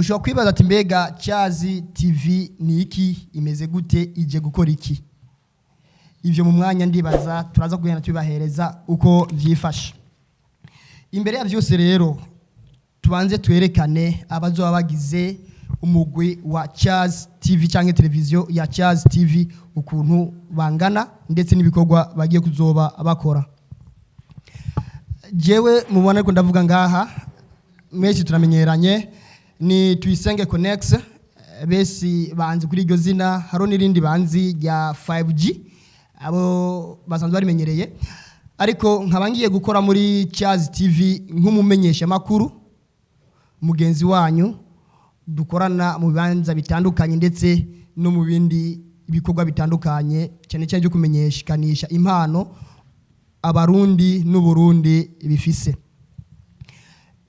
Ushobora kwibaza ati: "Mbega Cyazi TV ni iki? Imeze gute? Ije gukora iki?" Ivyo mu mwanya ndibaza turaza kugenda tubibahereza uko vyifashe. Imbere ya vyose rero, tubanze twerekane abazoba bagize umugwi wa Cyazi TV cyangwa televiziyo ya Cyazi TV, ukuntu bangana ndetse n'ibikorwa bagiye kuzoba bakora. Jewe mubona ariko ndavuga ngaha, menshi turamenyeranye, ni Tuyisenge Connex. Besi banzi kuri iryo zina, haro n'irindi banzi rya 5G, abo basanzwe barimenyereye. Ariko nkaba ngiye gukora muri Cyazi TV nk'umumenyesha makuru mugenzi wanyu, dukorana mu bibanza bitandukanye ndetse no mu bindi bikorwa bitandukanye, cyane cyane byo kumenyekanisha impano Abarundi n'Uburundi bifise.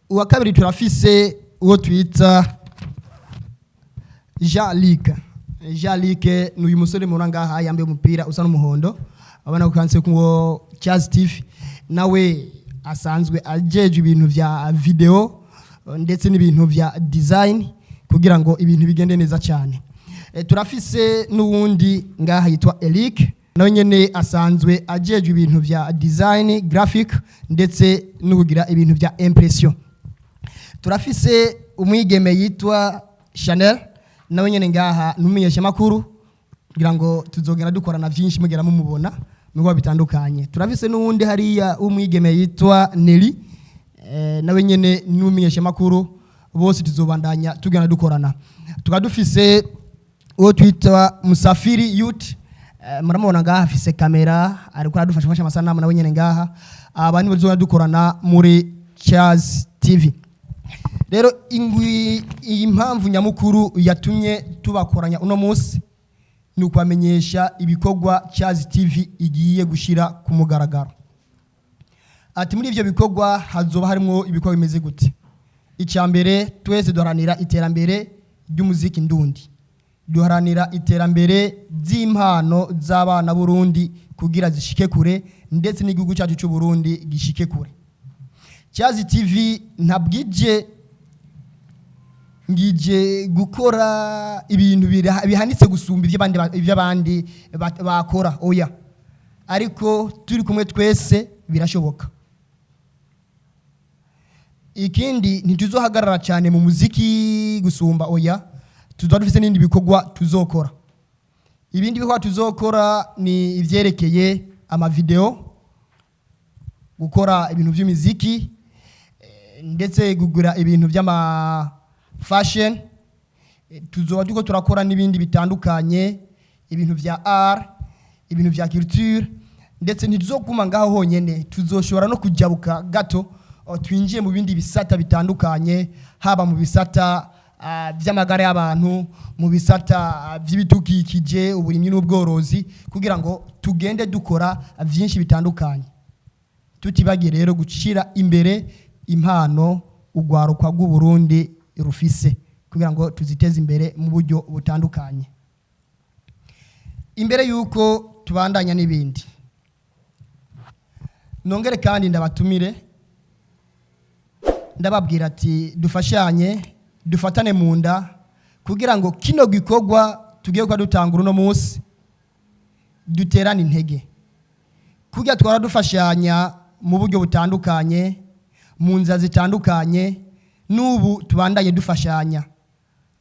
Uwa kabiri, turafise uwo twita Jean Luc. Jean Luc ni uyu musore mubona ngaha yambaye umupira usa n'umuhondo, abona ko kanditse ko Cyazi TV. Nawe asanzwe ajejwe ibintu vya video ndetse n'ibintu vya design kugira ngo ibintu bigende neza cyane. Turafise n'uwundi ngaha yitwa Eric, nawe nyene asanzwe ajejwe ibintu vya design graphic ndetse no kugira ibintu vya impression. Turafise umwigeme yitwa Chanel, nawe nyene ngaha numumenyesha makuru, kugira ngo tuzogenda dukorana vyinshi, mugera mumubona mu bikorwa bitandukanye. Turafise n'uwundi hariya w'umwigeme yitwa Nelly, nawe nyene n'umumenyesha makuru. Bose tuzobandanya tugenda dukorana. Tukaba dufise uwo twita Musafiri Youth, muramubona ngaha afise kamera, ariko aradufasha gufasha amasanamu nawe nyene ngaha. Aba nibo tuzogenda dukorana muri Cyazi TV. Rero ingwi iyi mpamvu nyamukuru yatumye tubakoranya uno munsi ni ukubamenyesha ibikorwa Cyazi TV igiye gushira ku mugaragaro. Ati: "Muri ivyo bikorwa hazoba harimo ibikorwa bimeze gute?" Icya mbere, twese duharanira iterambere ry'umuziki ndundi, duharanira iterambere ry'impano z'abana b'Urundi kugira zishike kure, ndetse n'igihugu cyacu cy'u Burundi gishike kure. Cyazi TV ntabwo ije ngije gukora ibintu bihanitse gusumba iby'abandi bakora, oya, ariko turi kumwe twese birashoboka. Ikindi, ntituzohagarara cyane mu muziki gusumba, oya, tuzaba dufite n'ibindi bikorwa tuzokora. Ibindi bikorwa tuzokora ni ivyerekeye amavideo, gukora ibintu by'imiziki, ndetse kugura ibintu by'ama fashion. Tuzoba turiko turakora n'ibindi bitandukanye, ibintu vya art, ibintu vya culture. Ndetse ntituzokuma ngaho honyene, tuzoshobora no kujabuka gato, twinjiye mu bindi bisata bitandukanye, haba mu bisata vy'amagara y'abantu, mu bisata vy'ibidukikije, uburimyi n'ubworozi, kugira ngo tugende dukora vyinshi bitandukanye, tutibagiye rero gucira imbere impano urwaruka rw'Uburundi rufise, kugira ngo tuziteze imbere mu buryo butandukanye. Imbere y'uko tubandanya n'ibindi, nongere kandi ndabatumire, ndababwira ati: dufashanye, dufatane mu nda, kugira ngo kino gikorwa tugiye kuba dutangura uno munsi duterane intege, kugira twara dufashanya mu buryo butandukanye, mu nzira zitandukanye. N'ubu tubandanye dufashanya,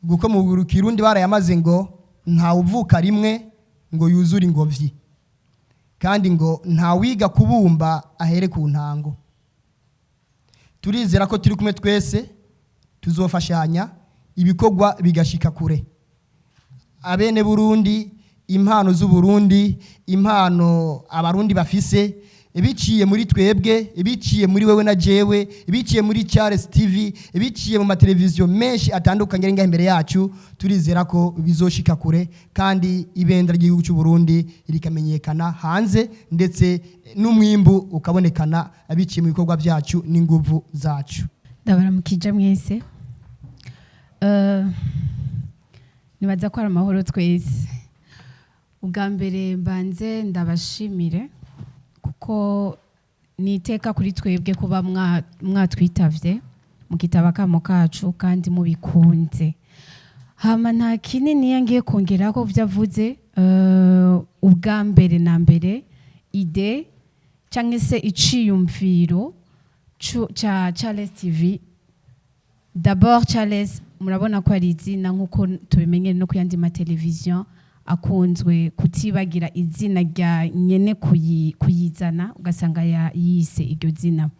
kuko mu Kirundi barayamaze ngo ntawuvuka rimwe ngo yuzure ingobyi, kandi ngo ntawiga kubumba ahere ku ntango. Turizera ko turi kumwe twese tuzofashanya, ibikorwa bigashika kure. Abene Burundi, impano z'Uburundi, impano Abarundi bafise, biciye muri twebwe, biciye muri wewe na jewe, biciye muri Charles TV, biciye mu mateleviziyo menshi atandukanye ari ngaha imbere yacu, turizera ko bizoshika kure, kandi ibendera ry'igihugu cy'u Burundi rikamenyekana hanze, ndetse n'umwimbu ukabonekana biciye mu bikorwa byacu n'inguvu zacu. Ndabaramukije mwese. Nibaza ko ari amahoro twese. Ubwa mbere mbanze ndabashimire, kuko ni iteka kuri twebwe kuba mwatwitavye. Mukitaba akamo kacu kandi mubikunze. Hama nta kinini ngiye kongera ko byavuze. Ubwa mbere na mbere, idée cyangwa se iciyumviro ca Charles TV, d'abord Charles murabona ko ari izina, nk'uko tubimenyere no ku yandi mateleviziyo akunzwe, kutibagira izina rya nyene kuyizana, ugasanga yise iryo zina.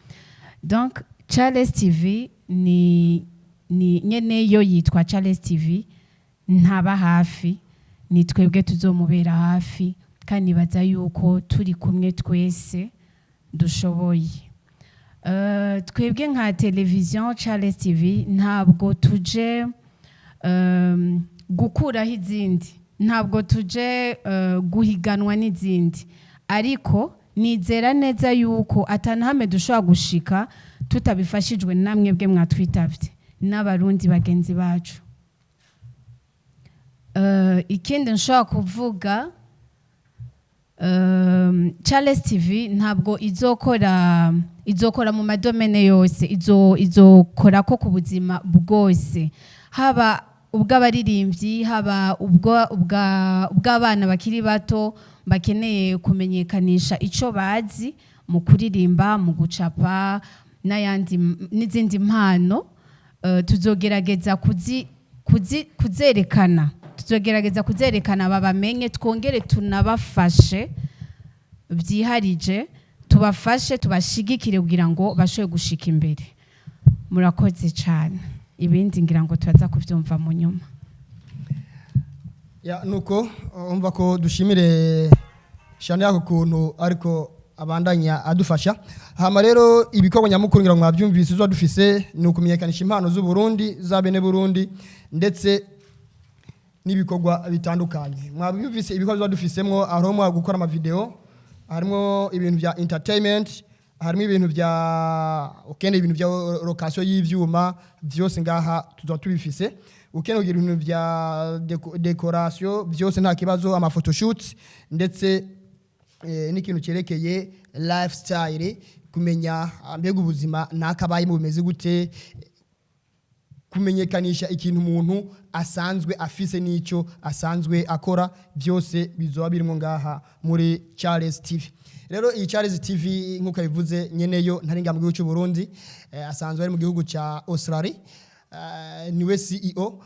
Donc Charles TV ni nyene yo yitwa Charles TV, ntaba hafi, ni twebwe tuzomubera hafi, kandi nibaza yuko turi kumwe twese dushoboye. Twebwe nka televiziyo Charles TV ntabwo tuje gukuraho izindi, ntabwo tuje guhiganwa n'izindi, ariko nizera neza yuko atanahamwe dushobora gushika tutabifashijwe namwe bwe mwatwitavye n'Abarundi bagenzi bacu. Ikindi nshobora kuvuga, Charles TV ntabwo izokora mu ma domaines yose, izokora ko ku buzima bwose, haba ubw'abaririmbyi, haba ubw'abana bakiri bato bakeneye kumenyekanisha ico bazi mu kuririmba, mu gucapa n'ayandi n'izindi mpano. Tuzogerageza kuzerekana, tuzogerageza kuzerekana babamenye, twongere tunabafashe byiharije, tubafashe, tubashigikire kugira ngo bashobore gushika imbere. Murakoze cyane. Ibindi ngira ngo turaza kubyumva mu nyuma. Ya, nuko umva ko dushimire shane yako kuntu ariko abandanya adufasha. Hama rero ibikorwa nyamukuru, ngira ngo mwabyumvise, uzo dufise ni ukumenyekanisha impano z'u Burundi, za bene Burundi, ndetse n'ibikorwa bitandukanye. Mwabyumvise ibikorwa biba dufisemwo, harimo gukora ama vidéo, harimo ibintu bya entertainment, harimo ibintu bya ukeneye, ibintu bya location y'ivyuma, byose ngaha tuzoba tubifise. Ukeneye kugira ibintu bya décoration, byose nta kibazo, ama photoshoot, ndetse n'ikintu cyerekeye lifestyle, kumenya mbega ubuzima nakabayemo bumeze gute, kumenyekanisha ikintu umuntu asanzwe afise n'icyo asanzwe akora, byose bizoba birimo ngaha muri Charles TV. Rero iyi Charles TV, nk'uko yabivuze nyeneyo, ntari ngaha mu gihugu cy'u Burundi, asanzwe ari mu gihugu cya Australia, niwe CEO,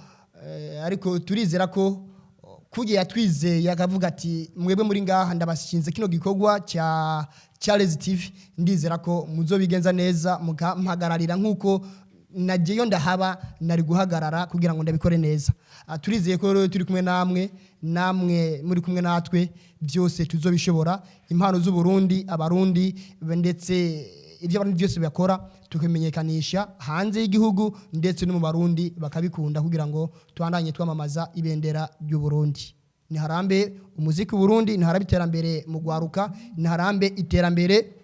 ariko turizera ko kugiye yatwizeye akavuga ati: "Mwebwe muri ngaha ndabashinze kino gikorwa cya Charles TV, ndizera ko muzobigenza neza, mukampagararira nk'uko nagiyeyo ndahaba nari guhagarara kugira ngo ndabikore neza." Turizeye ko rero turi kumwe namwe, namwe muri kumwe natwe, byose tuzobishobora. Impano z'u Burundi, Abarundi, ndetse ibyo abantu byose bakora tukimenyekanisha hanze y'igihugu, ndetse no mu Barundi bakabikunda, kugira ngo tubandanye twamamaza ibendera ry'u Burundi. Niharambe umuziki w'u Burundi, niharambe iterambere mu gwaruka, niharambe iterambere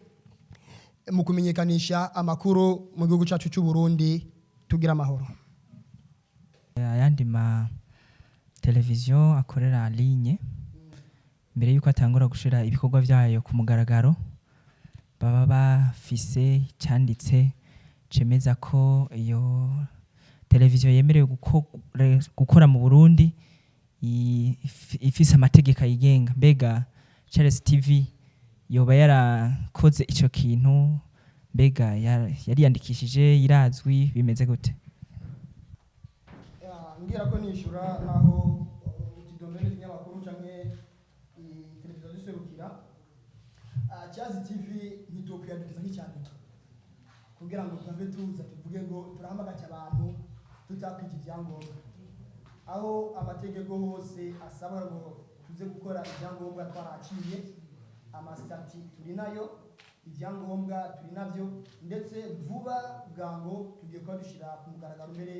mu kumenyekanisha amakuru mu gihugu cyacu cy'u Burundi. Tugira amahoro. Ayandi ma televiziyo akorera ligne, mbere yuko atangura gushira ibikorwa vyayo ku mugaragaro, baba bafise icyanditse cemeza ko iyo televiziyo yemerewe gukora mu Burundi, ifise amategeko ayigenga. Mbega Charles TV yoba yarakoze ico kintu? Mbega yariyandikishije, irazwi, bimeze gute? Mbwira ko nishura naho utudombere z'inyamakuru canke televiziyo ziserukira Charles TV, ntitokwiyadukiza nk'icyandiko kugira ngo tuve tuza tuvuge ngo turahamagaje abantu tutakwije ibyangombwa, aho amategeko hose asaba ngo tuze gukora ibyangombwa twaraciye. Ama statuts turi nayo, ibyangombwa turi navyo, ndetse vuba bwango tugiye kuba dushyira ku mugaragaro mbere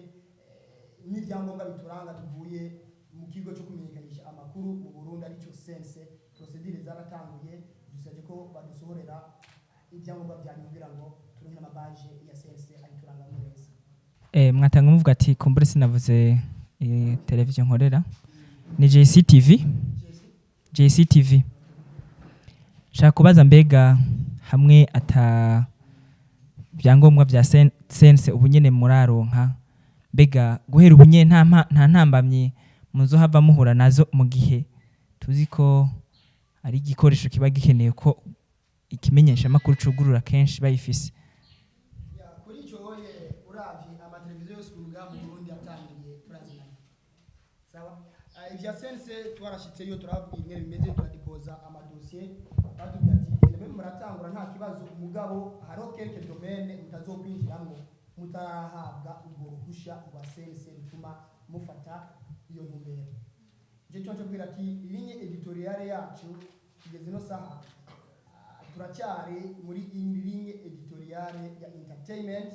n'ibyangombwa bituranga tuvuye mu kigo cyo kumenyekanisha amakuru mu Burundi, aricyo CNC. Procédures zaratanguye, dusabye ko badusohorera ibyangombwa bya nyuma kugira ngo turonke n'ama badges ya CNC abiturangamo neza. Mwatanga muvuga ati kumbure sinavuze televiziyo nkorera ni JCTV. JCTV, shaka kubaza, mbega hamwe ata byangombwa bya CNC ubu nyene muraronka? Mbega guhera ubu nyene nta ntambamyi muzohava muhura nazo, mu gihe tuzi ko ari igikoresho kiba gikeneye ko ikimenyeshamakuru cugurura kenshi bayifise? Kuri icyo woye, uravye amateleviziyo yose ubu ngaha mu Burundi yatangiye, turazinanye, sawa. Ivya CNC twarashitseyo, turababwira ingene bimeze, turadipoza amadosiye. Batubwira ati: "Genda mbe muratangura, nta kibazo, umugabo hariho quelques domaines mutazokwinjiramwo mutarahabwa urwo ruhusha rwa CNC rutuma mufata iyo ntumbero." Icyo cyo kubwira ati ligne éditoriale yacu igeze ino saha, turacyari muri iyi ligne éditoriale ya entertainment,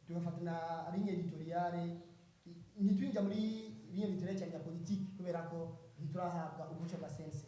tugafata na ligne éditoriale, ntitwinjira muri ligne éditoriale cyane ya politique kubera ko ntiturahabwa uruhushya rwa CNC.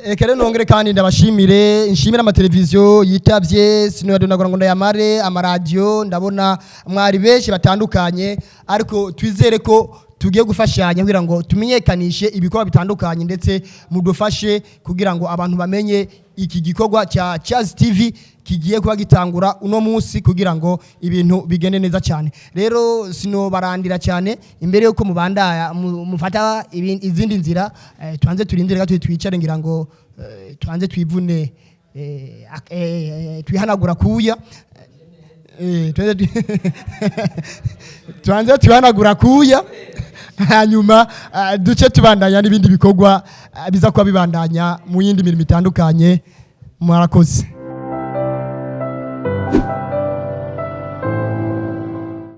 Eka rero nongere kandi ndabashimire, nshimire amateleviziyo yitavye, sinodonagura ngo ndayamare, amaradiyo, ndabona mwari benshi batandukanye, ariko twizere ko tugiye gufashanya kugira ngo tumenyekanishe ibikorwa bitandukanye, ndetse mudufashe kugira ngo abantu bamenye iki gikorwa cya Chaz TV kigiye kuba gitangura uno munsi, kugira ngo ibintu bigende neza cyane. Rero sinobarandira cyane imbere yuko mubandaya mufata izindi nzira, tubanze turindire gato, twicare, ngira ngo tubanze twivune, twihanagura kuya, tubanze twihanagura kuya, hanyuma duce tubandanya n'ibindi bikorwa biza kuba bibandanya mu yindi mirimo itandukanye. Murakoze.